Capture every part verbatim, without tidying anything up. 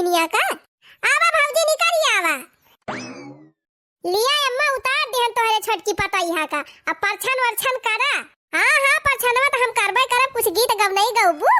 निया का। आवा भौजी, निकरी आवा। लिया अम्मा, उतार दिहन तोहरे छोटकी पतोहिया का। अब परछन वरछन करा। हाँ, हाँ, परछनवा त हम करबे करब, कुछ गीत गवनई गौबू।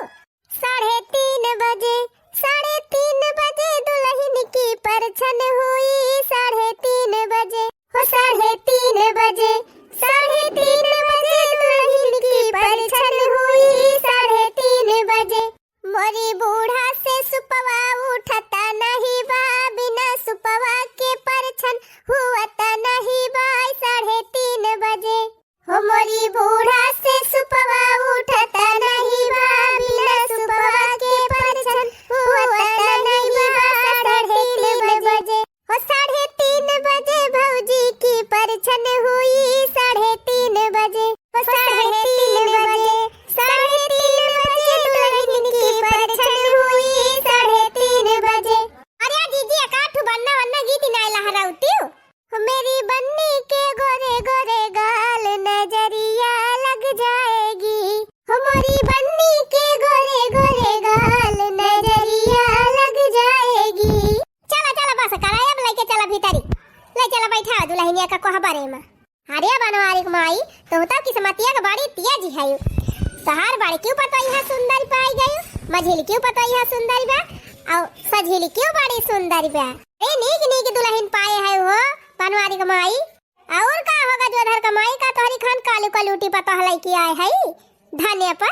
साढ़े तीन बजे, साढ़े तीन बजे दुलहिन की परछन हुई, साढ़े तीन बजे, हो साढ़े तीन बजे, साढ़े तीन बजे दुलहिन की परछन हुई, साढ़े तीन बजे। मोरी बूढ़ा से सुपवा उठता नहीं बा, बिना सुपवा के परछन हुअता नहीं बा, साढ़े तीन बजे। हो मोरी बूढ़ा से सुपवा उठता नहीं बा, बिना सुपवा के परछन हुअता नहीं बा, साढ़े तीन बजे। हो साढ़े तीन बजे भौजी की परछन हुई, साढ़े तीन बजे। हो साढ़े तीन बजे, साढ़े तीन बजे दुलहिन की परछन हुई, साढ़े तीन बजे। अरे जीजी, एकाध ठो बन्ना वन्ना गीत नाय लहराउतियो। मेरी बन्नी के गोरे गोरे गाल, नजरिया लग जाएगी। हो मोरी बन्नी के गोरे गोरे गाल, नजरिया लग जाएगी। चला, चला, बस करा, अब लइके चला भीतरी। ले चला, बैठा दुलहिनिया का कोहबरे मा। अरे बनवारी क माई, तू तो किस्मतिया के बड़ी तेज है। तोहार बड़की पतोहिया सुंदर पाई गई, मझिलकी पतोहिया सुंदर बा, और सझिलकी बड़ी सुंदर बा। ए नीक नीक दुलहिन पाए है हो बनवारी क माई। और का होगा जोधर क माई, का तोहरी खान कालू का लूटी पतोह लइके आए है धने पे।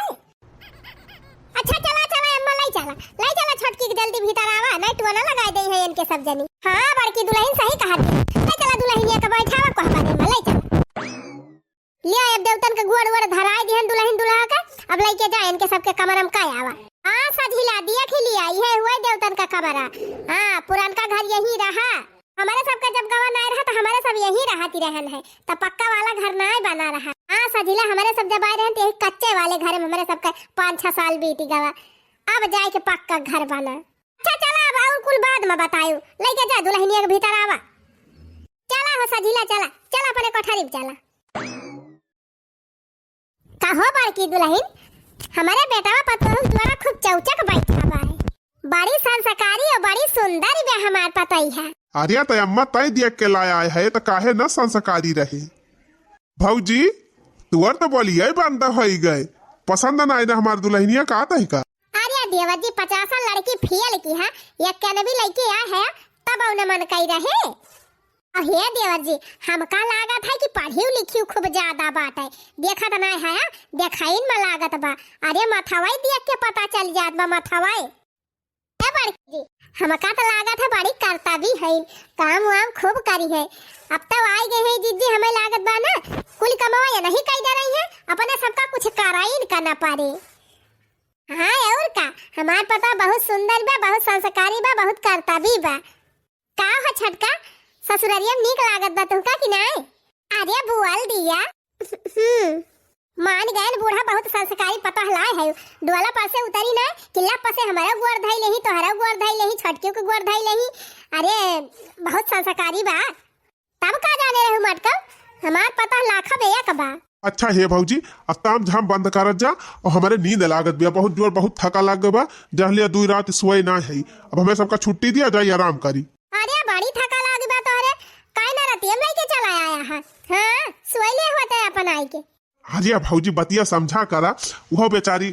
अच्छा चला चला अम्मा, लई चला, लई चला छोटकी के जल्दी भीतर आवा, नहीं टोना लगाई देई है इनके सब जनी। हाँ बड़की दुलहिन सही कहत है, लई चला दुलहिनिया के बैठावा कोहबरे मा, लई चला। लिया अब देवतन के गोड़ वोड़ धराई दिहन दुलहिन दुलहा के, अब लइके जा इनके सबके कमरा मा का आवा। हाँ सझिला दिया खिलिया, इहे हुए देवतन का कमरा। हाँ पुरनका घर यही रहा। हमरे सबका जब गवन आए रहा त हमरे सब यही रहती रहन है, त पक्का वाला घर नाय बना रहा। हाँ सझिला, हमरे सब जब आए रहन त यही कच्चे वाले घर मा हमरे सबका पाँच छह साल बीत गवा। अब जाए के पक्का घर बना। अच्छा चला, अब और कुल बाद मा बतायो। लइके जा दुलहिनिया के भीतर आवा। चला हो सझिला, चला, चला अपने कोठरी मा चला। कहो बड़की दुलहिन, हमरे बेटवा पतोह द्वारा खूब चौचक बैठा बा है। बड़ी संस्कारी और बड़ी सुंदर बा हमार पतोहिया। अरे त अम्मा तय देख के लाया है त काहे न संस्कारी रहे। भौजी, तुअर त बोलिया बंद होई गए, पसंद ना आए ना हमार दुलहिनिया का तय का। अरे देवर जी, पचासन लड़की फेल की है, एक के भी लइके आए है, तब उन्हें मन कही रहे। अहे देवर जी, हमका लागत है कि पढ़ियो लिखियो खूब ज्यादा बाटे। देखत नाय है, देखाइन में लागत बा। अरे मथवाई देख के पता चल जात बा मथवाई। ए बड़की जी, हमका त लागत है बड़ी करता भी है, काम वाम खूब करी है। अब तो आई गए हैं जीजी, हमें लागत बा ना, कुल कमवा ये नहीं कही दे रही है, अपने सबका कुछ कराइन का ना पड़े। हाँ और का, हमार पतोह बहुत सुंदर बा, बहुत संस्कारी बा, बहुत करता भी बा। का हो छोटका, ससुररिया में नीक लागत बा तुहका कि नाय? अरे बुआल दिया। हम्म, मान गए न बूढ़ा, बहुत संस्कारी पतोह लाए है। डोला पर से उतरी ना, किल्ला पर से हमारा गोर धई लेही, तोहरा गोर धई लेही, छोटकियों के गोर धई लेही। अरे बहुत संस्कारी बा। तब का जाने रहू मटकम, हमार पतोह लाखा बेया का बा। अच्छा हे भौजी, अब ताम झाम बंद करत जा, और हमारे नींद लागत बिया बहुत जोर, बहुत थका लाग बा, जहलिया दुई रात सोए ना है। अब हमें सबका छुट्टी दिया जाई, आराम करी। अरे बड़ी थका लाग बा तोहरे, काहे ना रतिया में लेके चला आया है? हाँ, सोई ले होते अपन आई के। अरे भौजी बतिया समझा करा, वो बेचारी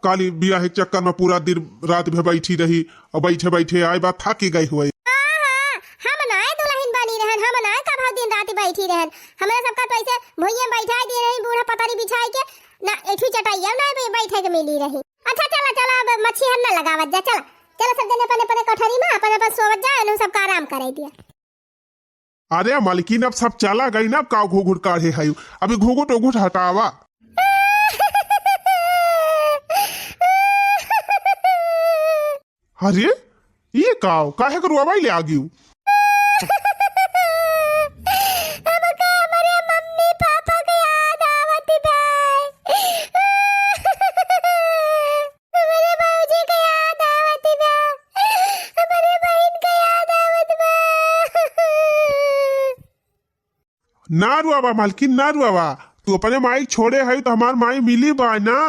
काली बियाह के चक्कर में पूरा दिन रात भर बैठी रही और बैठे बैठे आए बा थाकी गई हुई। हाँ, हाँ, हम नाय दुलहिन बनी रहन, हम नाय कभा दिन रात बैठी रहन। हमरा सबका तो ऐसे भुइयां बैठाई दे रही, बूढ़ा पतरी बिछाई के, ना एठू चटाइया ना बै-, बैठे के मिली रही। अच्छा चला, चला अब मच्छी हम ना लगावत जा, चला, चला सब जने अपने अपने कोठरी में अपन अपन सोवत जा, इन्हू सबका आराम कराई दिया। अरे मलकिन, अब सब चला गई ना, अब का घूघूट काढ़े है? अभी घूघूट उघूट हटावा। अरे, ये काव, काहे के रोवाई ले आ गयू? हमका हमरे मम्मी पापा के याद आवत बा। हमरे बाबूजी के याद आवत बा। हमरे बहिन के याद आवत बा। ना रुआवा मालकिन, ना रुआवा। तू अपने माई छोड़े है तो हमार माई मिली बा ना,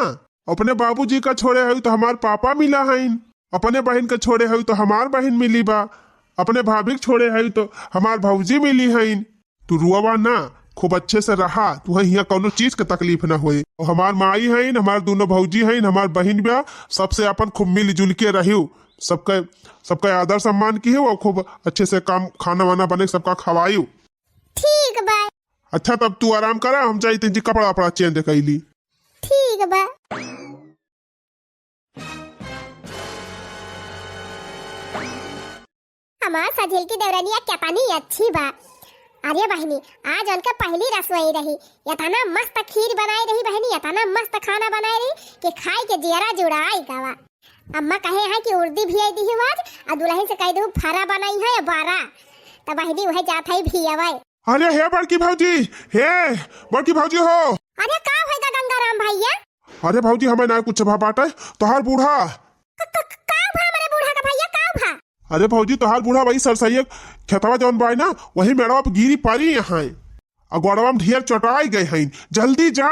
अपने बाबूजी का छोड़े है तो हमार पापा मिला हईन। अपने बहिन के छोड़े हई तो हमार बहिन मिली बा, अपने भाभी के छोड़े हई तो हमार भौजी मिली हईन। तू रुआवा ना, खूब अच्छे से रहा, तुहे हियाँ कौनो चीज के तकलीफ ना होए। और हमार माई हईन, हमार दुनो भौजी हईन, हमार बहिन बा, सबसे आपन खूब मिलजुल के रहियो, सबके, सबके आदर सम्मान किहो और खूब अच्छे से काम, खाना वाना बने सबका खवाइयो। ठीक बा। अच्छा, तब तू आराम करा, हम जाई तनी कपड़ा वपड़ा change कइली। ठीक बा। हमार सझिलकी देवरनिया केतनी अच्छी बा। अरे बहिनी, आज उनके पहली रसोई रही, एतना मस्त खीर बनाई रही बहिनी, एतना मस्त खाना बनाई रही कि खाई के जियरा जुड़ाई गवा। अम्मा कहे हैं कि उर्दी भियाई दिही आज, आ दुलहिन से कह दू फरा बनाई है या बारा, त बहिनी उहे जात है भियावे। अरे हे बड़की भौजी, हे बड़की भौजी हो। अरे का होइगा गंगाराम भैया? अरे भौजी, हमें ना कुछ भा बाटे, तोहार बूढ़ा। क-, क-, का भा हमरे बूढ़ा का भैया, का भा? अरे भौजी, तोहार बूढ़ा वही सरसैया खेतवा जौन बाय ना, वही मेड़वा पे गिरी परी हैं, आ गोड़वा में ढेर चोटाई गए हैं, जल्दी जा।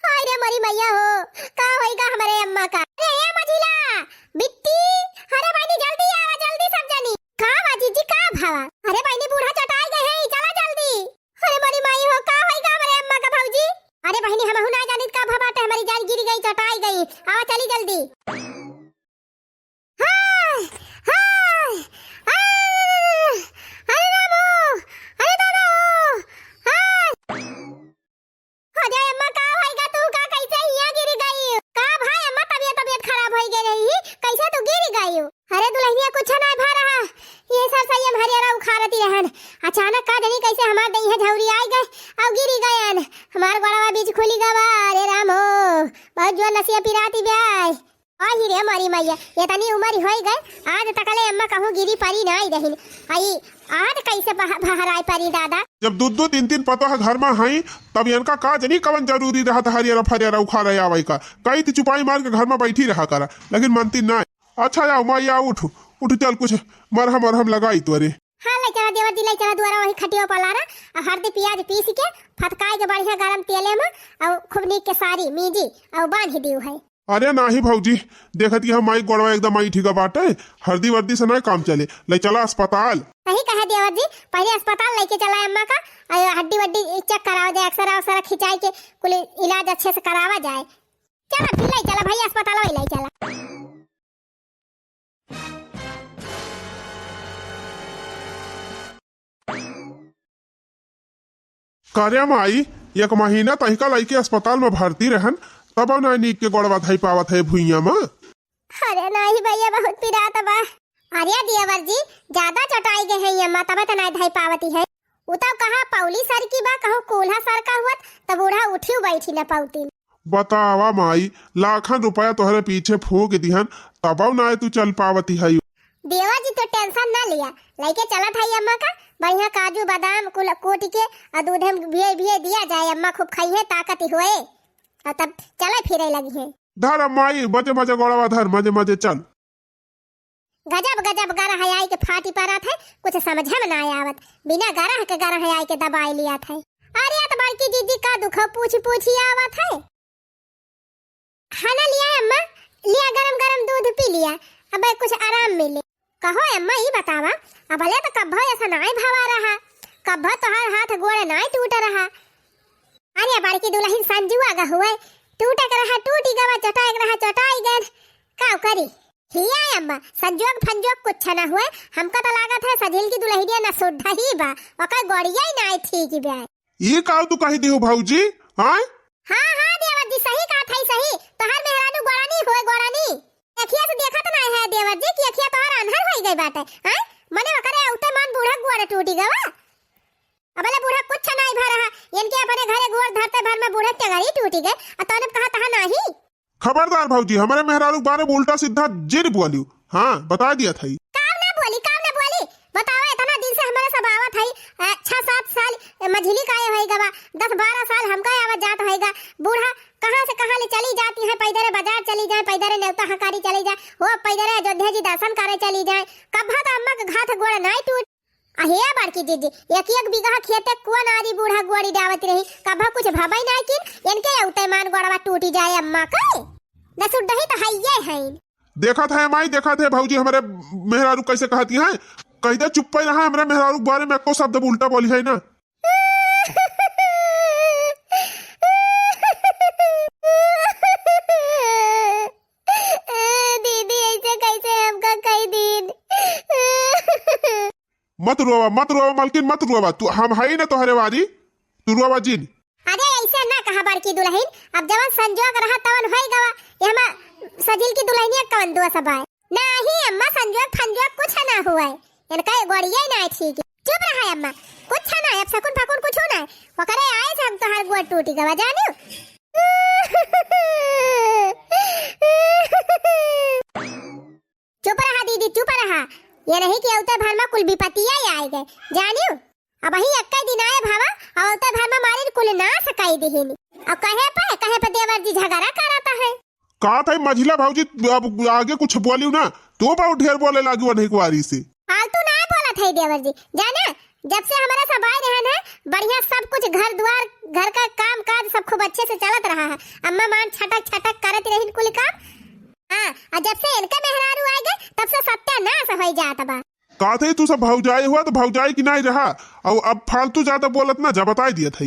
हाय रे मोरी मैया हो, का होइगा हमरे अम्मा का? अरे ए मझिला, बिट्टी, अरे बहिनी जल्दी आवा, जल्दी सब जनी। का बा जीजी, का भावा? अरे बहिनी बूढ़ा चोटाई गए हैं, चला जल्दी। अरे मोरी माई हो, का होइगा हमरे अम्मा का भौजी? अरे बहिनी, हमहू ना जानित का भवा बाटे, हमारी जान गिर गई, चोटाई गई। आवा चली जल्दी। हाय, हाय, आ, अरे रामो, अरे दादा हो, हाय। अरे अम्मा, का होइगा तू, का कैसे हियाँ गिर गई? का भाई अम्मा, तबियत, तबियत खराब होई गई रही, कैसे तू गिर गई? अरे दुलहिनिया, कुछ ना भा रहा, ये सरसैया में हरियरा उखाड़ती रहन, अचानक का जनी कैसे हमार दहिया झौरी आई गए, अउ गिरी गयन, हमार गोड़वा बीच खुली गवा। अरे राम हो, बहुत जोर नसिया पिराती ब्याय। आही रे मोरी मैया, एतनी उमर होई गए, आज तकले अम्मा कहूँ गिरी परी नाई रहिन। आई, आज कैसे बह-, बहराए परी दादा? जब दू दू तीन तीन पतोह घर में हई, तब इनका का जनी कवन जरूरी रहत हरियरा फरियरा उखाड़े आवे का? कही थी चुपाई मार के घर में बैठी रहा करा, लेकिन मनती नाई। अच्छा, आओ माई, आओ, उठ, उठ, चल कुछ मरहम वरहम लगाई तोरे। हाँ, ले चला देवर जी, ले चला दुआरा वही खटियो पलारा, आ हरदी पियाज पीस के फतकाई के बढ़िया गरम तेले में, अउ खूब नीक के सारी मीजी, अउ बांध दियो है। अरे नाही भौजी, देखत कि हम माई गोड़वा एकदम आई ठीक बाटे, हरदी वर्दी से ना काम चले, ले चला अस्पताल। सही कहे देवर जी, पहले अस्पताल लेके चला अम्मा का, अउ हड्डी वड्डी check करावा जाए, एक्सरा उक्सरा खिंचाई के कुल इलाज अच्छे से करावा जाए। चला फिर ले चला भैया अस्पताल वही ले चला। करे माई, एक महीना तहिका लइके अस्पताल में भर्ती रहन, तब ना नीक के गोड़वा धई पावत है भुइयां में। अरे नाही भैया, बहुत पिरात बा। अरे देवर जी, ज्यादा चटाई गए हैं ये अम्मा, तबे तो नाई धई पावती है। उ तो कहा पौली सर की बा, कहूँ कूल्हा सर का हुअत, तब बूढ़ा उठी बैठी न पावती। बतावा माई, लाखन रुपया तोहरे पीछे फूंक दिहन, तबो नाय तू चल पावती हयू। देवर जी, तू tension ना लिया, लइके चलत हई अम्मा का, बढ़िया काजू बादाम कुल कूट के अउ दूधे में भिए भिए दिया जाए, अम्मा खूब खइहे, ताकत होए, अउ तब चले फिरे लगिहे। धर माई, मजे मजे गोड़वा धर, मजे मजे चल। गजब गजब गरह आई के फाटी परत है, कुछ समझे में ना आवत, बिना गरह के गरह आई के दबाई लियात है। अरे त बड़की जीजी का दुख पूछी पूछी आवत है। खाना लिया अम्मा, लिया गरम गरम दूध पी लिया, अब कुछ आराम मिले। कहो अम्मा, ई बतावा, अबले त कब्भो ऐसा नाय भवा रहा, कब्भो तोहार हाथ गोड़ नाय टूट रहा। अरे बड़की दुलहिन संजुआ ग हुए, टूटे के रहा टूटी गवा, चटाए के रहा चटाई गन, काव करी? हिया अम्मा, संजोग फंजोग कुछ ना हुए, हमका त लागत है सझिलकी दुलहिनिया न सुद्ध ही बा, ओकर गोड़िया ही नाय ठीक बा। ई काव तू कही दिहु भौजी, हाँ? हाँ, हाँ, देवर जी, सही कहत है, सही। तोहार मेहरानू गोड़ानी होए, गोड़ानी। अखिया से देखत नाय है, देवर जी, कि अखिया तोहार आन्हर होई गई बाटे, हाँ? मने ओकरे उते मन बूढ़ा गोड़ टूटी गवा। अबले बूढ़ा कुछ नाय भा रहा, इनके अपने घरे गोड़ धरते भर में बूढ़ा टंगरी टूटी गए, आ तोने कहा तहा नाही। खबरदार भौजी, हमरे मेहरारू के बारे में उल्टा सीधा जिन बोलियो। हाँ, बता दिया था। काव ना बोली, काव ना बोली। बतावा, इतना दिन से हमारे सब आवत है, अ, छह सात साल, अ, मझिली का ये होई गवा, दस बारह साल हमका आवत जात होई गा। बूढ़ा कहाँ से कहाँ ले चली जाती है, पैदरे बाजार चली जाए, पैदरे नेवता हकारी चली जाए, हो पैदरे अयोध्या जी दर्शन करे चली जाए। कब्भा तो अम्मा के हाथ गोड़ नाई टूट। अहे बड़की जीजी, एक एक बीघा खेते कुआ नारी बूढ़ा गोड़ी डावत रही, कब्भा कुछ भबई नाई किन, इनके उते मान गोड़वा टूटी जाए अम्मा के। न सुड्डही तो हइये हईन। देखत है माई, देखत है भौजी, हमरे मेहरारू कैसे कहती हैं। कहि दे चुप्पे रहा, हमरे मेहरारू के बारे में एको शब्द उल्टा बोलिहै ना। दीदी, ऐसे कैसे हमका कहि दीन? मत रोवा, मत रोवा मलकिन, मत रोवा। तू, हम हई ना तोहरे वारी, तू रोवा जिन। अरे ऐसे ना कहा बड़की दुलहिन, अब जवन संजोग रहा तवन होइ गवा। ये हमा सजिल की दुलहिनिया कवन दोष बाय? नाही अम्मा, संजोग फंजोग कुछ ना हुआ है, इनका ये गोड़िया ही ना है ठीक। चुप रहा अम्मा, कुछ ना है, अब सकुन फकुन कुछ ना है। ओकरे आए से हम तोहार गोड़ टूटी गवा, जानियो। चुप रहा दीदी, चुप रहा। ये नहीं कि अवते भर में कुल विपतिया ही आए गए, जानियो। अबहीं एक्के दिन आए भावा, अवते भर में मारिन कुल नाश कई दिहिन। और कहे पे, कहे पे देवर जी झगड़ा करता है। का था मझिला भौजी, अब आगे कुछ बोलियो ना, तू बहुत ढेर बोले लागी वनही कुआरी से। फालतू ना बोलत है देवर जी, जाना, जब से हमारे सब आए रहन है, बढ़िया सब कुछ घर द्वार, घर का काम काज सब खूब अच्छे से चलत रहा है। अम्मा मान छटक छटक करत रहिन कुल काम। हाँ, और जब से इनके मेहरारू आ गए, तब से सत्यानाश हो जात बा। का थे तू सब भौजाई हुआ तो भौजाई की नहीं रहा, और अब फालतू ज्यादा बोलत ना जा, बताई दिया था।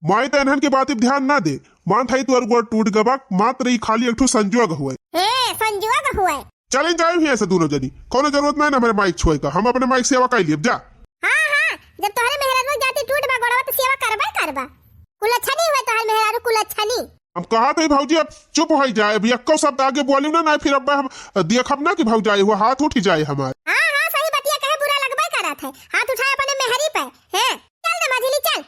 माई तो इन्हन के बात पे ध्यान ना दे, मान था तोहर गोड़ टूट गबा, मात्र ई खाली एक ठो संजोग हुए। ए, संजोग हुए। चले जाए ही ऐसे दोनों जनी, कोनो जरूरत नहीं ना हमारे माइक छुए का, हम अपने माइक सेवा कर लिए, जा। हाँ, हाँ, जब तोहरे मेहरारू जाति टूट बा गोड़वा तो सेवा करबे करबा। कुलच्छनी हुए तोहर मेहरारू, कुलच्छनी। हम कहा थे भौजी अब चुप हो जाए, अभी एक्को शब्द आगे बोली ना, ना फिर अब हम देखब ना कि भौजाई हुआ हाथ उठ जाए हमार। हाँ, हाँ, सही बतिया कहे बुरा लगबे करत है, हाथ उठाए अपने मेहरी पे, हैं? चल ना मझिली चल।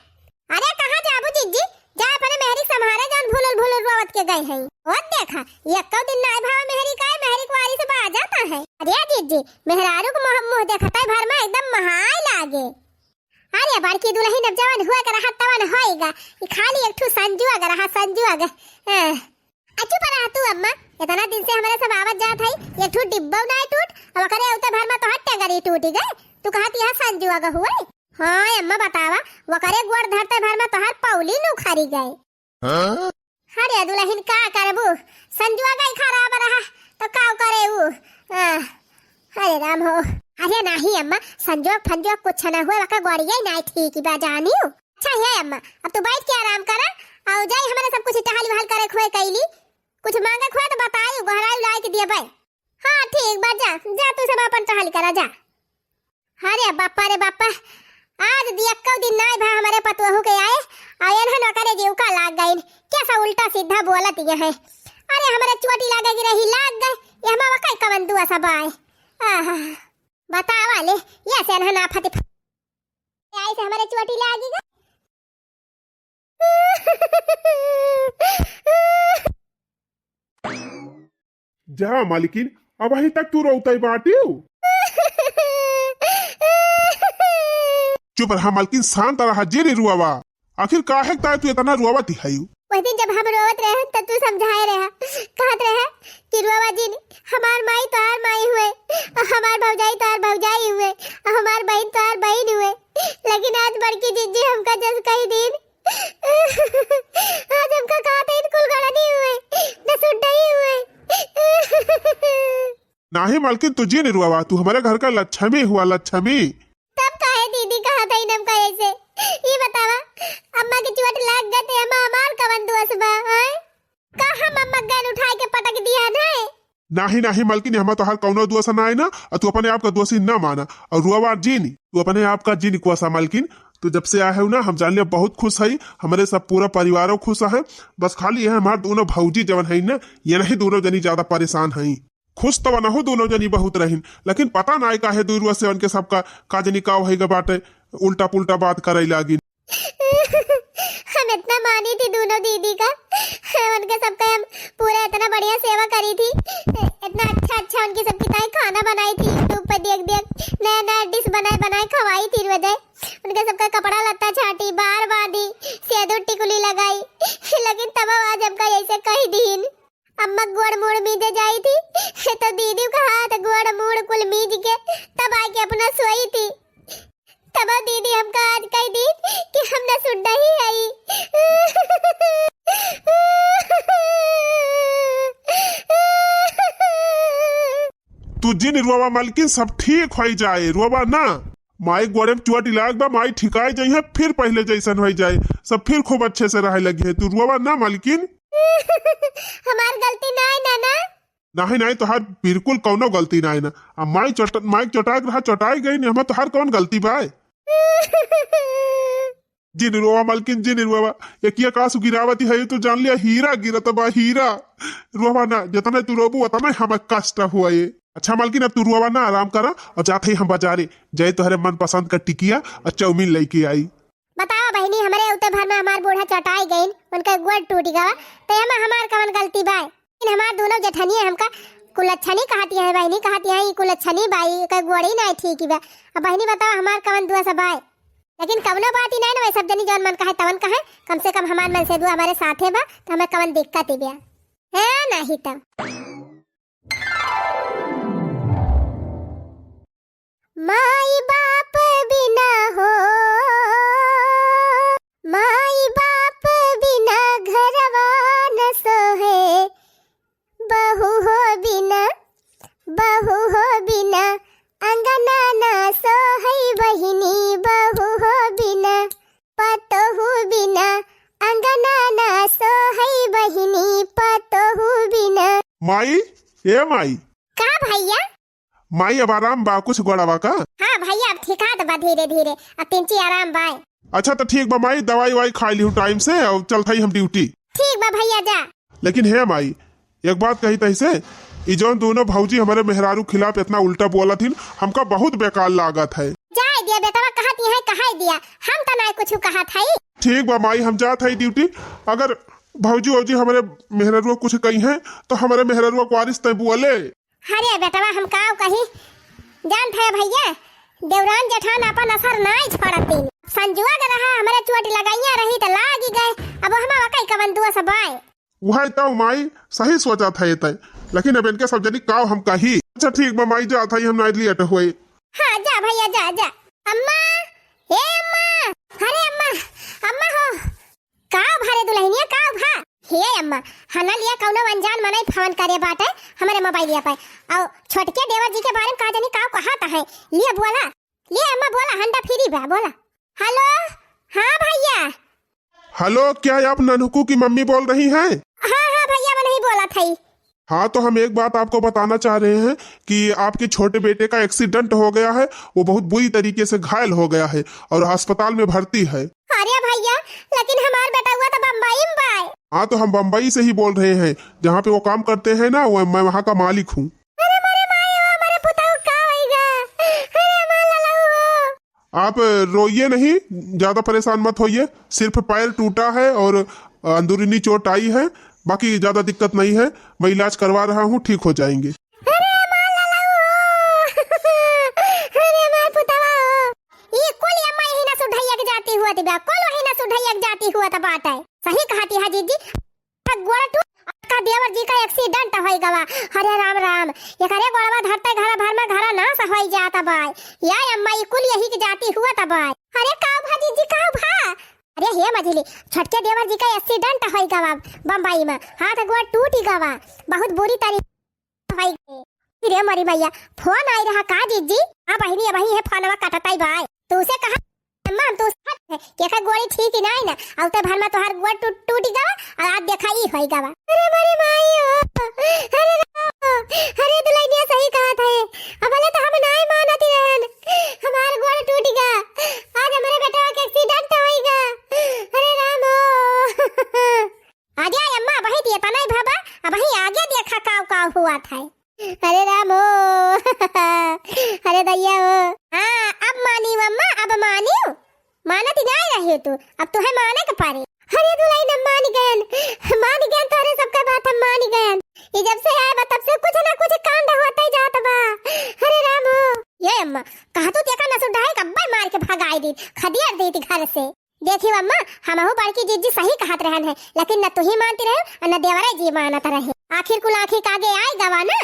अरे कहाँ जाबू जिज्जी, जा अपने मेहरी के संभारे जान भूलल भूलल रोवत के गए हैं। ओ देखा, एक्को दिन ना आए भावा मेहरी का, मेहरी कुआरी से बाज जाता है। अरे जिज्जी, मेहरारू को मुँह, मुँह देखते भर में एकदम महाय लागे। अरे बड़की दुलहिन अब जवन हुए के रहा तवन होएगा, ई खाली एक ठो संजुआ के रहा, संजुआ के। हाँ। आ चुप रहा तू अम्मा, इतना दिन से हमारे सब आवत जात है, एक ठो डिब्बा ना टूट, अब करे उते भर में तो हट टंगरी टूटी गए, तू कहत यहाँ संजुआ के हुए। हाँ अम्मा बतावा, वकरे गोड़ धरते भर में तोहार पौली नु खरी गए। हाँ? अरे दुलहिन का करबू, संजुआ गई खराब रहा तो का करे उ? आ, अरे राम हो। अरे नाही अम्मा, संजोग फंजोग कुछ ना हुए, वका गोड़िया ही नाही ठीक बा जानियो। अच्छा है अम्मा, अब तू बैठ के आराम करा, और जाई हमारे सब कुछ टहल वहल करे खुए कैली, कुछ मांगे खुए तो बताई, गोहराई लाई के दिए बाय। हाँ ठीक बा, जा जा तू सब अपन टहल करा जा। अरे बापा रे बापा, आज दियक्कौ दिन नाय भा हमरे पतोहू के आए, आ एनहन ओकरे जीव का लाग गइन। कैसा उल्टा सीधा बोलत ये है। अरे हमरे चोटी लागे की रही, लाग गए, ये हमा वकाई कवन दुआ सब आए। आहा, बतावा ले, ये से एनहन आफत फ-, आए से हमरे चोटी लागी गए। जा मालकिन, अबहीं तक तू रोवतै बाटिउ? चुप रहा मालकिन, शांत रहा, जे रे रुआवा। आखिर काहे ताय तू इतना रुआवत हयू? वह दिन जब हम रोवत रहे त तू समझाए रहा, कहत रहे कि रुआवा जिन, हमार माई तोहार माई हुए, हमार भौजाई तोहार भौजाई हुए, हमार बहिन तोहार बहिन हुए। लेकिन आज बड़की जिज्जी हमका जस कही दिन, आज हमका कहा था इनकुल गड़नी हुए, न सुड्डई हुए। नाही मालकिन, तू जिन रुआवा, तू हमारे घर का लक्ष्मी हुआ, लक्ष्मी। तब काहे दीदी कहा था इनम का ऐसे? ई बतावा, अम्मा की चोट लाग गए ते अम्मा हमार कवन दोष बा, हैं? का हम अम्मा गैन उठाए के पटक दिया ना? नाही, नाही मालकिन, हमा तोहार कौनो दोष ना है ना, और तू अपने आप का दोषी ना माना। और रुआवा जिन, तू अपने आप का जिन कुआसा मालकिन, तू जब से आए हो ना, हम जान लिया बहुत खुश है, हमारे सब पूरा परिवारों खुश है। बस खाली यह हमार दोनों भौजी जवन है ना, ये नहीं दोनों जनी ज्यादा परेशान हैं। खुश तो बनहु दोनों जनी बहुत रहिन, लेकिन पता ना काहे दूर से उनके सबका का जनी का वही बाटे, उल्टा पुल्टा बात करे लागिन। हम इतना मानी थी दोनों दीदी का, उनके सबका हम पूरा इतना बढ़िया सेवा करी थी, इतना अच्छा अच्छा उनकी सबकी ताई खाना बनाई थी, YouTube पे देख देख नया नया डिश बनाए बनाए खवाई थी रोजे। उनके सबका कपड़ा लत्ता छाटी, बार बांधी, सेदू टिकुली लगाई, लेकिन तब आज हमका ऐसे कही दीन। अम्मा गोड़ मोड़ मीजे जाई थी, तो दीदी का हाथ गोड़ मोड़ कुल मीज के तब आके अपना सोई थी। तब दीदी हमका आज कही दी कि हम ना सुन रही हई। तू जिन रोवा मलकिन, सब ठीक होइ जाए, रोवा ना। माई गोड़े में चोट लाग बा, माई ठिकाए जइहैं, फिर पहिले जइसन होइ जाए, सब फिर खूब अच्छे से रहे लगिहैं। तू रोवा ना मलकिन। हमार गलती नाहीं ना, ना? नाहीं, नाहीं, तोहार बिल्कुल कउनो गलती नाहीं ना। अब माई चोट-, माई चोटाक रहा, चोटाई गइन, एहमा तोहार कउन गलती बा? जिन रोवा मलकिन, जिन रोवा। एकिया का सु गिरावती है, तू जान लिया हीरा गिरत बा, हीरा। रोवा ना, जतने तू रोबू, ओतने हमें कष्ट होए। अच्छा मलकिन, अब तू रोवा ना, आराम करा, अउर जात हई हम बजारे, जाई तोहरे मनपसंद का टिकिया अउर चाउमीन लइके आई। बतावा बहिनी, हमरे उते भर में हमार बूढ़ा चटाई गइन, उनका गोड़ टूट गवा, तो एमा हमार कवन गलती बा? लेकिन हमार दूनो जेठनिया हमका कुलच्छनी कहती है बहिनी, कहती है, "ई कुलच्छनी बाई, एकर गोड़ ही नाहीं ठीक बा।" अब बहिनी बतावा, हमार कवन दोष बा? लेकिन कवनो बात ही नाहीं ना, वही सब जनी जौन मन कहे तवन कहे, कम से कम हमार मनसेधुआ हमरे साथे बा, तो हमें कवन दिक्कत ही बा? है नाहीं तब। माई बाप बिना हो, माई बाप बिना घरवा न सोहे, बहू हो बिना, बहू हो बिना, अंगना ना सोहई बहिनी, बहू हो बिना, पतोहू बिना, अंगना ना सोहई बहिनी, पतोहू बिना। माई, ए माई। का भइया? माई, अब आराम बा कुछ गोड़वा का? हाँ भइया, अब ठिकात बा धीरे धीरे, अब तिंची आराम बा। अच्छा, तो ठीक बा माई, दवाई वाई खाइ लिहू टाइम से, अउर चलत हई हम ड्यूटी। ठीक बा भइया, जा। लेकिन हे माई, एक बात कही तही से, ई जौन दूनो भौजी हमरे मेहरारू खिलाफ एतना उल्टा बोलत हिन, हमका बहुत बेकार लागत है। जाए दिया बेटवा, कहत ही है, कहाई दिया, हम तो नाहीं कुछ कहत हई। ठीक बा माई, हम जात हई ड्यूटी। अगर भौजी वौजी हमरे मेहररुआ कुछ कही हैं, तो हमरे मेहररुआ को वारिस तय बोले। अरे बेटवा, हम काव कही, जानत है भइया, देवरान जेठान आपन असर नाहीं छोड़तीन। संजुआ के रहा, हमरे चोट लगाइया रही त लागी गए, अब हमा वकई कवन दोष बाय। उहै तौ माई, सही सोचत है तै, लेकिन अब इनके सब जनी काव हम कही। अच्छा ठीक बा माई, जात हई हम, नाहीं लेट होए। हाँ जा भइया, जा जा। अम्मा, ए अम्मा, अरे अम्मा, अम्मा हो, काव भा रे दुलहिनिया, काव भा? हे अम्मा, हना लिया कउनो अनजान मनई फोन करे बाटे हमरे मोबाइलिया पे। अउ छोटके देवर जी के बारे में का जानी काव कहत है। लिया बोला, लिया अम्मा बोला, हंडा फ्री बा, बोला। हेलो, हाँ भइया। हेलो, क्या आप नन्हकू की मम्मी बोल रही हैं? हाँ, हाँ भइया, मनही बोलत हई। हाँ, तो हम एक बात आपको बताना चाह रहे हैं कि आपके छोटे बेटे का एक्सीडेंट हो गया है, वो बहुत बुरी तरीके से घायल हो गया है और अस्पताल में भर्ती है। अरे भइया, लेकिन हमार बेटउआ तो बम्बई में बाय। हाँ, तो हम बम्बई से ही बोल रहे हैं, जहाँ पे वो काम करते हैं ना, वो, मैं वहाँ का मालिक हूँ। अरे मोरे माई हो, हमारे पुताऊ का होइगा? अरे हमार ललऊ हो। आप रोइए नहीं, ज्यादा परेशान मत होइए, सिर्फ पैर टूटा है और अंदरूनी चोट आई है, बाकी ज्यादा दिक्कत नहीं है, मैं इलाज करवा रहा हूँ, ठीक हो जाएंगे। अरे हमार ललऊ हो, अरे हमार पुतवा हो, ई कुल अम्मा यही ना सुढ़ैया के जाती हुआ दिबा, कुल वही ना सुढ़ैया के जाती हुआ त बात है। सही कहती है जीजी, गोड़ टूट, का देवर जी का एक्सीडेंट होई गवा। अरे राम राम, एकरे गोड़वा धरते घर भर में घर नाश होई जात बाय। या अम्मा, ई कुल यही के जाती हुआ त बाय। अरे काव भा जीजी, काव भा? अरे हे मझली, छोटके देवर जी का एक्सीडेंट होई गवा बम्बई में, हाथ गोड़ टूटी गवा, बहुत बुरी तरीके होई गए। रे मोरी मैया, फोन आई रहा का जीजी? हाँ बहिनी, अबही है फोनवा कटताई बाय। तू से कहा अम्मा, हम तो उस के का गोड़ी ठीक ही नाहीं ना, अउते भर में तोहार गोड़ टूट, टूट गवा, अउर आज देखा ई होई गवा। अरे मोरे माई हो, अरे राम, अरे दुलहिनिया सही कहत है, अब भले तो हम नाहीं मानत ही रहन, हमार गोड़ टूट गा, आज हमरे बेटवा के एक्सीडेंट होई गा, अरे राम हो। अरे अम्मा, अबही दिए तनाई भवा, अबही आगे देखा काव काव हुआ था। अरे राम हो। अरे दैया हो। हाँ, अब मानियो अम्मा, अब मानियो। मानत ही नाहीं रही तू, अब तुहे माने के पड़ी। अरे दुलहिन, हम मान गयन, मान गयन, तोहरे सबका बात हम मान गयन। ये जब से आए बा तब से कुछ ना कुछ कांड होते जात बा। अरे राम हो। ये अम्मा, कहा तू तेका नसुर ढाई कब्बे मार के भगाई दी, खदेड़ दी थी घर से। देखियो अम्मा, हमहू बड़की जीजी सही कहत रहन है, लेकिन न तुही मानती रहे अउर न देवरे जी मानत रहे। आखिर कुल आँखी के आगे आइ गवा ना,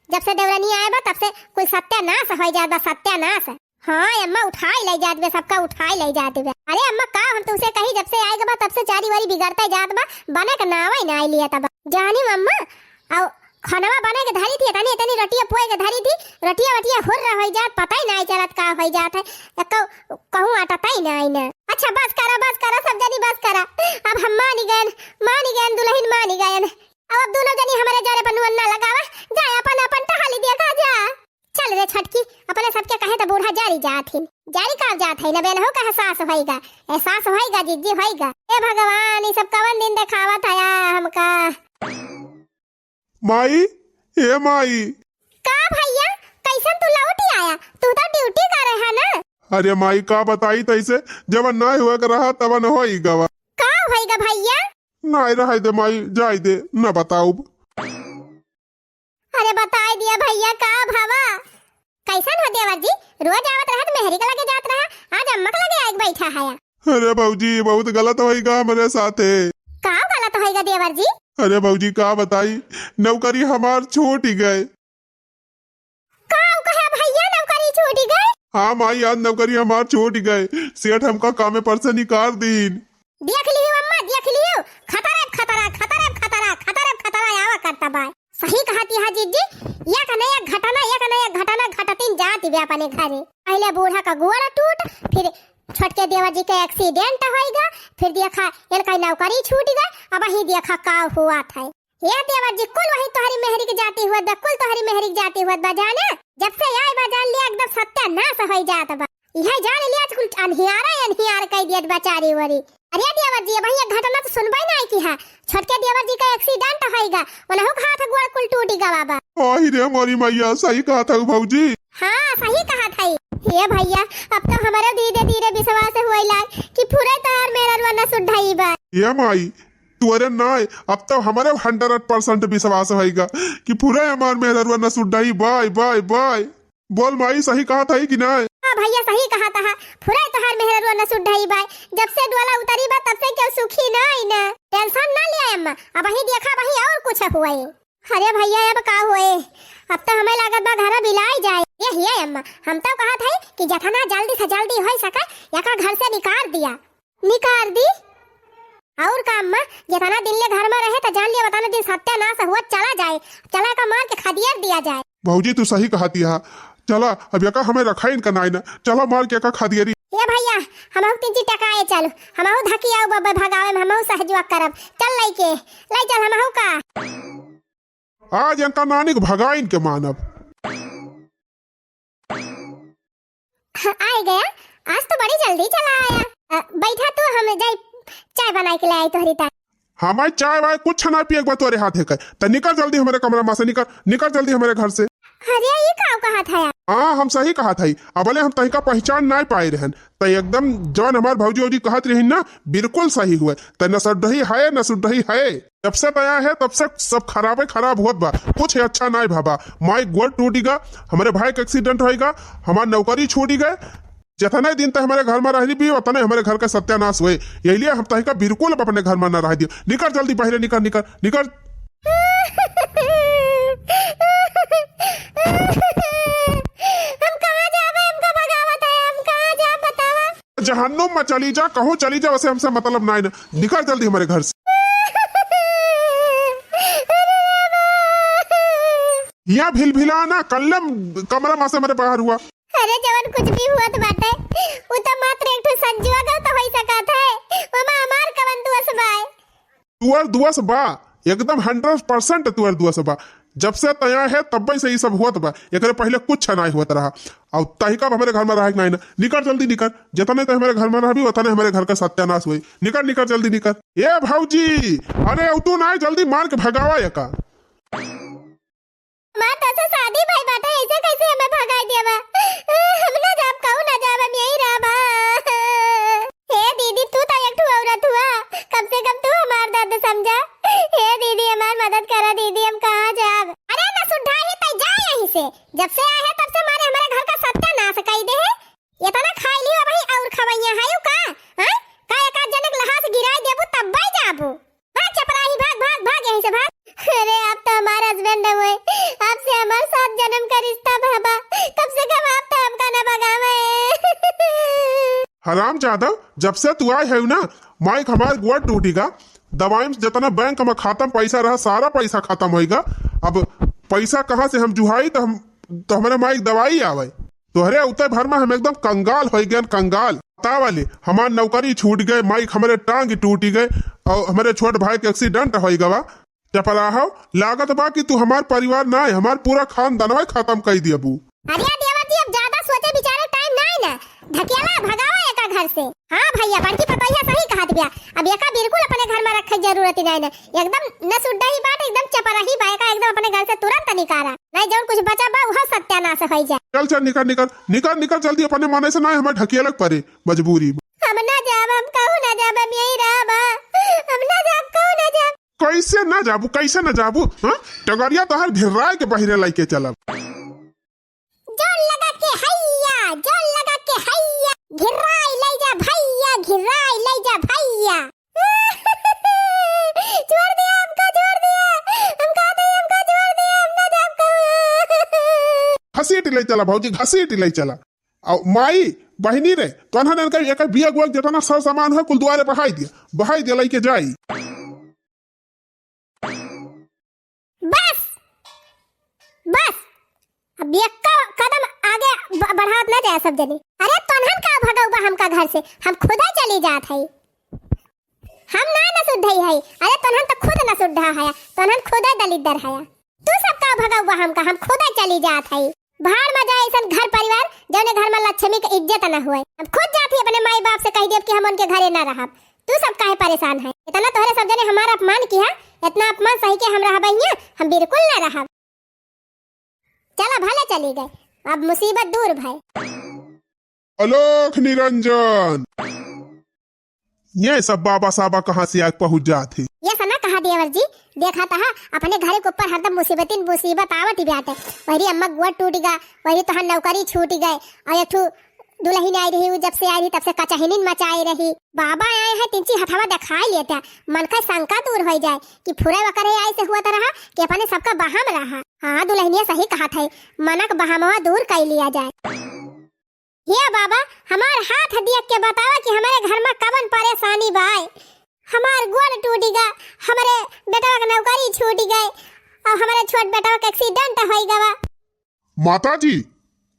जब से देवरनी आए बा तब से कुल सत्यानाश होइ जात बा, सत्यानाश। हाँ अम्मा, उठाई लइ जात बे, सबका उठाई लइ जात बे। अरे अम्मा, का हम तुमसे कही, जब से आइ गवा तब से चारी वारी बिगड़ते जात बा, बने का नावे नाहीं लियत बा। जानी अम्मा, अउ खनवा बने के धरी थी, इतनी, इतनी रोटिया पोए के धरी थी, रोटिया वटिया हुर्र होइ जात, पता ही नाहीं चलत का होइ जात है। एको कहूँ अटतै नाहीं ना। अच्छा बस करा, बस करा, सब जनी बस करा। अब हम मानी गयन, मानी गयन, दुलहिन मानी गयन। अब, अब दुनो जनी हमरे जरे पर नुअन ना लगावा, जा अपन, अपन टहली देखा जा। चल रे छोटकी, अपने सबके कहे त बूढ़ा जारी जात हिन। जारी का जात है, न बेनहू का एहसास होइगा, एहसास होइगा, जिज्जी होइगा। ए भगवान, ई सब कवन दिन देखावत हया हमका। माई, ए माई। का भइया, कइसन तू लौटि आया? तू त ड्यूटी करे है ना? अरे माई, का बताई तइसे, जवन नाहीं हुए के रहा, तवन होइ गवा। का होइगा भइया? नाहीं रहइ दे माई, जाइ दे, न बताउब। अरे बताइ दिया भइया, का भवा? कइसन हो देवर जी, रोज आवत रहत मेहरी के लगे जात रहा, आज अम्मा के लगे आइके बैठा हया। अरे भौजी, बहुत गलत होइगा हमरे साथे। का गलत होइगा देवर जी? अरे भौजी, का बताई, नौकरी हमार छूटि गए। का कहे भइया, नौकरी छूटि गए? हाँ माई, आज नौकरी हमार छूटि गए, सेठ हमका कामे पर से निकार दीन। देख लियो अम्मा, देख लियो, खतरा, खतरा, खतरा, खतरा, खतरा, खतरा आवा करता बाय। सही कहत हया जिज्जी, एक न एक घटना, एक न एक घटना घटतिन जात बे अपने घरे। पहिले बूढ़ा का गोड़ टूट, फिर छोटके देवर जी के accident होइगा, फिर देखा इनका नौकरी छूटि गए, अबहीं देखा का हुआ था। ए देवर जी, कुल वही तोहरी मेहरी के जाति हुअत बा, कुल तोहरी मेहरी के जाति हुअत बा, जाने? जब से आए बा, जान लिया, एकदम सत्यानाश होइ जात बा। इहे जान लिया, कुल अन्हियारा अन्हियार कइ दियत बा चारी ओरी। अरे देवर जी, अबहीं एक घटना त सुनबइ नाहीं किहा। छोटके देवर जी का accident होइगा, उनहू का हाथ गोड़ कुल टूटि गवा बा। आहि रे मोरी मइया, सही कहत हऊ भौजी। हाँ, सही कहत हई। ए भइया, अब त हमरे धीरे धीरे विश्वास होए लाग कि फुरे तोहार मेहररुआ न सुधरइबा। ए माई, तोरे नाय, अब तो हमरे hundred percent विश्वास होइगा कि फुरे हमार मेहररुआ न सुधरइबा, बाय, बाय। बोल माई, सही कहत हई कि नाय? हाँ भइया, सही कहत हा, फुरे तोहार मेहररुआ न सुधरइबा। जब से डोला उतरी बा, तब से केहू सुखी नाय ना। Tension ना लिया अम्मा, अबहीं देखा, अबहीं और कुछ हुए। अरे भइया, अब का होए? अब तो हमें लागत बा घरा बिलाइ जाए। ए हिये अम्मा, हम तो कहत हई कि जतना जल्दी से जल्दी होइ सके, एका घर से निकार दिया। निकार दी? और का अम्मा, जतना दिन ले घर मा रहे त जान लिया, वतना दिन सत्यानाश हुआ चला जाए। चला एका मार के खदियर दिया जाए। भौजी, तू सही कहत हा। चला, अब एका हमें रखाइन का नाई ना। चला, मार के एका खदियरी। ए भइया, हमहू तीन चार टका आए, चल। हमहू धकी आउ बब्बे भगावे में, हमहू सहजुआ करब। चल लइके, लइ चल हमहू का। आज एनका नानी के भगाइन के मानब। हाँ, आइ गया। आज तो बड़ी जल्दी चला आया। अ, बैठा तू, हम जाई चाय बनाइ के ले आई तोहरी ताई। हमार चाय वाय कुछ ना पिए के बा तोरे हाथे के। त निकर जल्दी हमरे कमरा मा से, निकर, निकर जल्दी हमरे घर से। अरे, ई का कहत हया? हाँ, हम सही कहत हई। अबले हम तहिका पहिचान नाई पाए रहन। त एकदम जौन हमार भौजी औजी कहत रहिन ना, बिल्कुल सही हुए। त न सुधरही है, न सुधरही है। जब से तया है, तब से सब खराबे खराब होत बा। कुछ अच्छा नाई भवा। माई गोड़ टूटिगा, हमरे भाई के accident होइगा, हमार नौकरी छूटिगा। जतने दिन तक हमरे घर मा रहली भी, उतने हमरे घर का सत्यानाश हुए। यही लिए हम तहिका बिल्कुल अब अपने घर मा ना रह दियो। निकर जल्दी बहरे, निकर, निकर, निकर। हम कहाँ जाबे? हमका भगावत है, हम कहाँ जाब बतावा? जहन्नुम मा चली जा, कहूँ चली जा, वैसे हमसे मतलब नाई ना। निकर जल्दी हमरे घर से। अरे बाबा। यहाँ भिलभिला ना, कल्लम कमरा मा से हमरे बाहर हुआ। अरे जवन कुछ भी हुअत बाटे, उ त मात्र एक ठो संजुआ का त होइ सकत है। ओमा हमार कवन दोष बाय? तुअर दोष बा, एकदम hundred percent तुअर दोष बा। जब से तया है तब्बे से ई सब हुअत बा, एकरे पहिले कुछ नाई हुअत रहा। अउ तहिका अब हमरे घर मा रहे के नाई ना। निकर जल्दी निकर, जतने तक हमरे घर मा रहबी उतने हमरे घर का सत्यानाश हुई। निकर निकर जल्दी निकर। ए भौजी, अरे अउ तू नाई जल्दी मार के भगावा एका। हमार तोसे शादी भई बाटे, ऐसे कैसे हमें भगाई देबा? हम ना जाब, कहूँ ना जाब, हम यहीं रहबा। हे दीदी, तू तो एक ठो औरत हुआ, कम से कम तू हमार दर्द समझा। हे दीदी, हमार मदद करा दीदी, हम कहाँ जाब? अरे ना सुधाई है, तै जा यहीं से। जब से आए है तब से मारे हमारे घर का सत्यानाश कई दे है। इतना खाई लियो भाई, और खवैया है यू का? हाँ? का एक आध जने के लहास गिराई देबू तब भाई जाबू। भाग चपराही, भाग, भाग, भाग यहीं से भाग। अरे आप तो हमार husband हुए, आपसे हमार सात जन्म का रिश्ता भवा, कम से कम आप तो हमका ना भगावे। हराम जादव, जब से तू आए है ना, माइक हमार गोड़ टूटिगा, दवाई में जितना बैंक में खत्म पैसा रहा, सारा पैसा खत्म होइगा। अब पैसा कहाँ से हम जुहाई, तो हम, तो हमरे माई के दवाई आवे। तोहरे उते भर में हम एकदम कंगाल होइ गएन, कंगाल। बतावा ले, हमार नौकरी छूट गए, माई के हमरे टांग टूटी गए, और हमरे छोट भाई के accident होइ गवा। चपराहो, लागत बा कि तू हमार परिवार ना है, हमार पूरा खानदानवा खत्म कई दियबू। अरे देवर जी, अब ज्यादा सोचे विचारे time नाई ना, ढकेला भगावा एका घर से। हाँ भैया, बड़की पतोहिया सही कहत बिया, अब एका बिल्कुल अपने घर में रखे जरूरत ही नाई ना, एकदम न सुड्ढा ही बाटे, एकदम चपरा ही बा, एका एकदम अपने घर से तुरंत निकारा, नहीं जौन कुछ बचा बा उहो सत्यानाश होइ जाए। चल चल, निकल निकल निकल निकल, जल्दी, अपने मने से ना हमें ढकेलक परे मजबूरी में। हम ना जाब, हम कहूँ ना जाब, हम यही रहब, हम ना जाब, कहूँ ना जाब। कैसे ना जाबू, कैसे ना जाबू? हाँ, टगरिया तोहर घिर्राए के बहिरे लइके चलब। जोर लगा के हैया, जोर लगा के हैया, घिर्राई लई जा भैया, घिर्राई लई जा भैया। छोड़ दिया हमको, छोड़ दिया, हम कहते हैं हमको छोड़ दिया, हम ना जाब कहूँ। घसीट लई चला भौजी, घसीट लई चला। और माई, बहिनी रे, तोहन इनका एक बिया गुआ जितना सर सामान है कुल दुआरे बहाई दिया, बहाई दिया लइके जाई। बस, बस, अब एक कदम आगे ब-, बढ़ावत ना जाए सब जने। अरे तोहन का भगौबा हमका घर से, हम खुदे चली जात हई। हम ना न सुद्धई हई, अरे तोहन तो खुद न सुद्धा हया, तोहन खुदे दलिद्दर हया। तू सब का भगौबा हमका, हम खुदे चली जात हई। भाड़ में जाए ऐसन घर परिवार, जौने घर में लक्ष्मी के इज्जत न होए। हम खुद जात ही अपने माई बाप से कह देब कि हम उनके घरे न रहब। तू सब काहे परेशान है? इतना तोहरे सब जने हमारा अपमान किया, इतना अपमान सही के हम रहब हियां? हम बिल्कुल न रहब। चला भले चली गए, अब मुसीबत दूर भय। अलोक निरंजन। ये सब बाबा साबा कहाँ से आके पहुँच जात है? ये सना कहा देवर जी, देखा तहा अपने घरे के ऊपर हरदम मुसीबतिन मुसीबत आवत ही बाटे। वही अम्मा गोड़ टूट गा, वही तोहार नौकरी छूट गए, और एक ठू दुलहिन आई रही, उ जब से आई रही तब से कचहिनिन मचाए रही। बाबा आए हैं तिनची हथवा देखाई लेता, मन का शंका दूर होइ जाए कि फुरे वकरे आई से हुआ तरह कि अपने सबका बहम रहा। हाँ दुलहिनिया सही कहत है, मनक बहमवा दूर कई लिया जाए। हे बाबा, हमार हाथ दिया के बतावा कि हमारे घर में कवन परेशानी बाय। हमार गोड़ टूटी गा, हमारे बेटवा के नौकरी छूटी गए और हमारे छोट बेटवा के accident होई गवा। माता जी,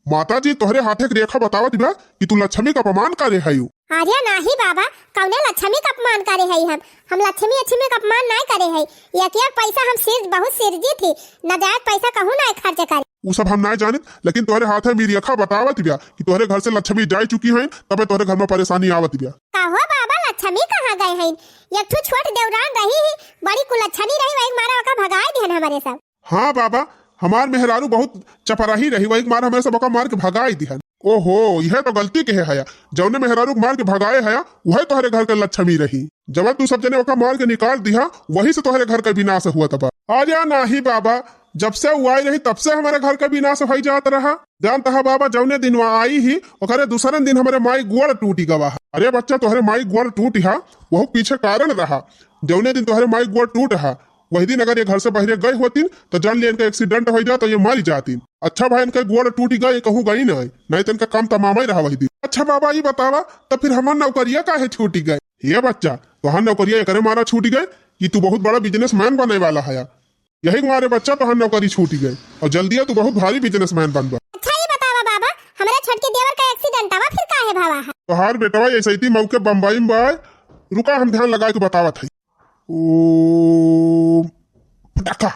माता जी, तोहरे हाथे के रेखा बतावत बा कि तू लक्ष्मी का अपमान करे हयू। अरे नाही बाबा, कौने लक्ष्मी का अपमान करे हई हम? हम लक्ष्मी, लक्ष्मी का अपमान नाय करे हई। एक एक पैसा हम सिर्ज, बहुत सिरजी थी, नाजायज पैसा कहूँ नाय खर्च करे। उ सब हम नाय जानित, लेकिन तोहरे हाथे में रेखा बतावत बा कि तोहरे घर से लक्ष्मी जाय चुकी हैं, तबे तोहरे घर में परेशानी आवत बा। का हो बाबा, लक्ष्मी कहाँ गए हैं? एक ठो छोट देवरान रही ही, बड़ी कुलच्छनी रही, वही मारा ओका भगाए दिहन हमारे सब। हाँ बाबा, हमार मेहरारू बहुत चपराही रही, वही मार हमें सब ओका मार के भगाई दिहन। ओहो, यह तो गलती के है हया, जौने मेहरारू के मार के भगाए हया, वह तोहरे घर के लक्ष्मी रही। जब तू सब जने ओका मार के निकाल दिहा, वही से तोहरे घर का विनाश हुआ तबा। अरे नाही बाबा, जब से वो आई रही तब से हमारे घर का विनाश होई जात रहा। जानता है बाबा, जौने दिन वो आई ही, ओकरे दूसरन दिन हमारे माई गोड़ टूटी गवा है। अरे बच्चा, तोहरे माई गोड़ टूटी हा, वहू पीछे कारण रहा। जौने दिन तोहरे माई गोड़ टूट हा, वही दिन अगर ये घर से बहरे गए होतीन, तो जान ले इनका accident हो जात, तो ये मर जातीन। अच्छा भाई, इनका गोड़ टूटी गए, कहूँ गई ना, नहीं तो इनका काम तमाम ही रहा वही दिन। अच्छा बाबा, ये बतावा, तो फिर हमार नौकरिया काहे छूटी गए? ये बच्चा, तोहार नौकरिया एकरे मारा छूटी गए कि तू बहुत बड़ा businessman बने वाला है। यही मारे बच्चा, तोहार नौकरी छूटी गए और जल्दिया तू बहुत भारी businessman बनबा। अच्छा ये बतावा बाबा, हमारे छोटके देवर का accident आवा फिर काहे भावा है? तोहार बेटवा ऐसे ही मौके बम्बई में बा। रुका, हम ध्यान लगा के बतावत है। ओम फटाका।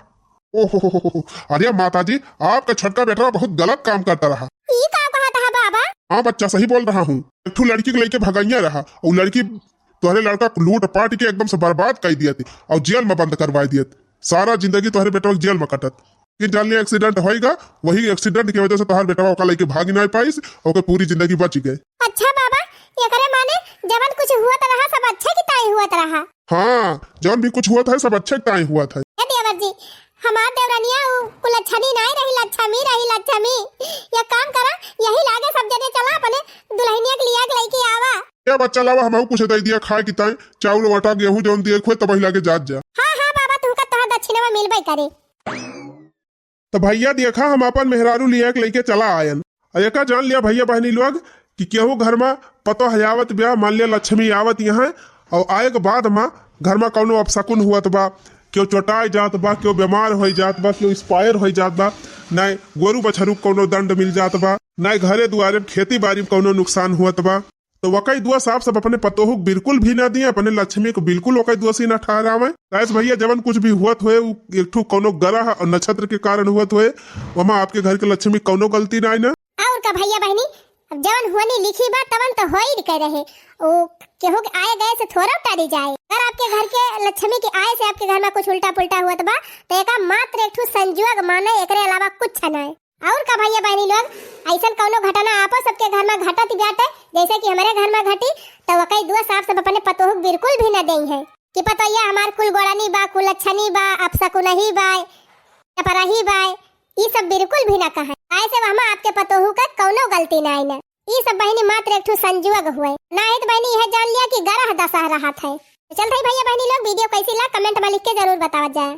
ओहो, अरे माता जी, आपका छोटका बेटवा बहुत गलत काम करता रहा। ई का कहत है बाबा? हाँ बच्चा, सही बोल रहा हूँ। एक ठो लड़की के लेके भगैया रहा, और लड़की तोहरे लड़का को लूट पाट के एकदम से बर्बाद कर दिया थे और जेल में बंद करवा दिया थे। सारा जिंदगी तोहरे बेटवा के जेल में कटत। कि जान लिया accident होएगा, वही accident की वजह से तोहर बेटवा ओका लेके भाग नहीं पाइस, ओकर पूरी जिंदगी बच गए। अच्छा बाबा, एकरे माने जवन कुछ हुआ त रहा, सब अच्छे की ताई हुआ त रहा। हाँ, जौन भी कुछ हुआ था, सब अच्छे ताई हुआ था। ए देवर जी, हमार देवरनिया उ कुलच्छनी नाई रही, लच्छमी रही, लच्छमी। एक काम करा, यही लागे सब जने चला, अपने दुल्हनिया के लिया के लेके आवा। ए बच्चा, लावा, हमहू कुछ दे दिया खाए की ताई, चाउर, आटा, गेहूं जौन दिए खुए, तब लागे जात जा। हाँ, हाँ बाबा, तुमका तोहार दक्षिणवा मिलबे करे। तो भैया देखा, हम अपन मेहरारू लिया के लेके चला आयन। और एका जान लिया भैया बहनी लोग कि केहू घर में पतोह आवत ब्या, मान लिया लक्ष्मी आवत यहाँ, और आए के बाद में घर में कौनो अपशकुन हुअत बा, केहू चोटाइ जात बा, केहू बीमार होइ जात बा, केहू expire होइ जात बा, नाहीं गोरू बछरू क कउनो दंड मिल जात बा, नाहीं घरे दुआरे में खेती बारी में कउनो नुकसान हुअत बा। तो वकई दुआ साफ सब अपने पतोहू क बिल्कुल भी ना दिए, अपने लक्ष्मी क बिल्कुल वकई दुआ से ना ठहरावे। काहे से भइया, जवन कुछ भी हुअत होए, उ एक ठो कउनो ग्रह और नक्षत्र के कारण हुअत होए, वमा आपके घर के लक्ष्मी कउनो गलती नाहीं ना। और का भइया बहिनी, अब जवन होनी लिखी बा, तवन तो होई के रहे। ओ केहू के आए गए से थोड़ा टारी जाए। अगर आपके घर के लक्ष्मी के आए से आपके घर में कुछ उल्टा पुल्टा हुअत बा, तो एका मात्र एक ठो संजोग माने, एकरे अलावा कुछ नाहीं। और का भइया बहिनी लोग, अइसन कउनो घटना आपो सबके घर में घटत बाटे, जइसे कि हमरे घर में घटी, तो वकई दुआ साफ सब अपने पतोहू क बिल्कुल भी ना देइहैं कि पतोहिया हमार कुल गोड़नी बा, कुल अच्छनी बा, अपशकुनही बा, चपरही बा, ई सब बिल्कुल भी ना कहें। काहे से वहमा आपके पतोहू क कउनो गलती नाहीं ना। ई सब बहिनी मात्र एक ठो संजोग हुए। नाहीं तो बहिनी यह जान लिया कि ग्रह दशा रहत है। चलत हई भइया बहिनी लोग, video कइसी लाग comment में लिख के जरूर बतावत जाए।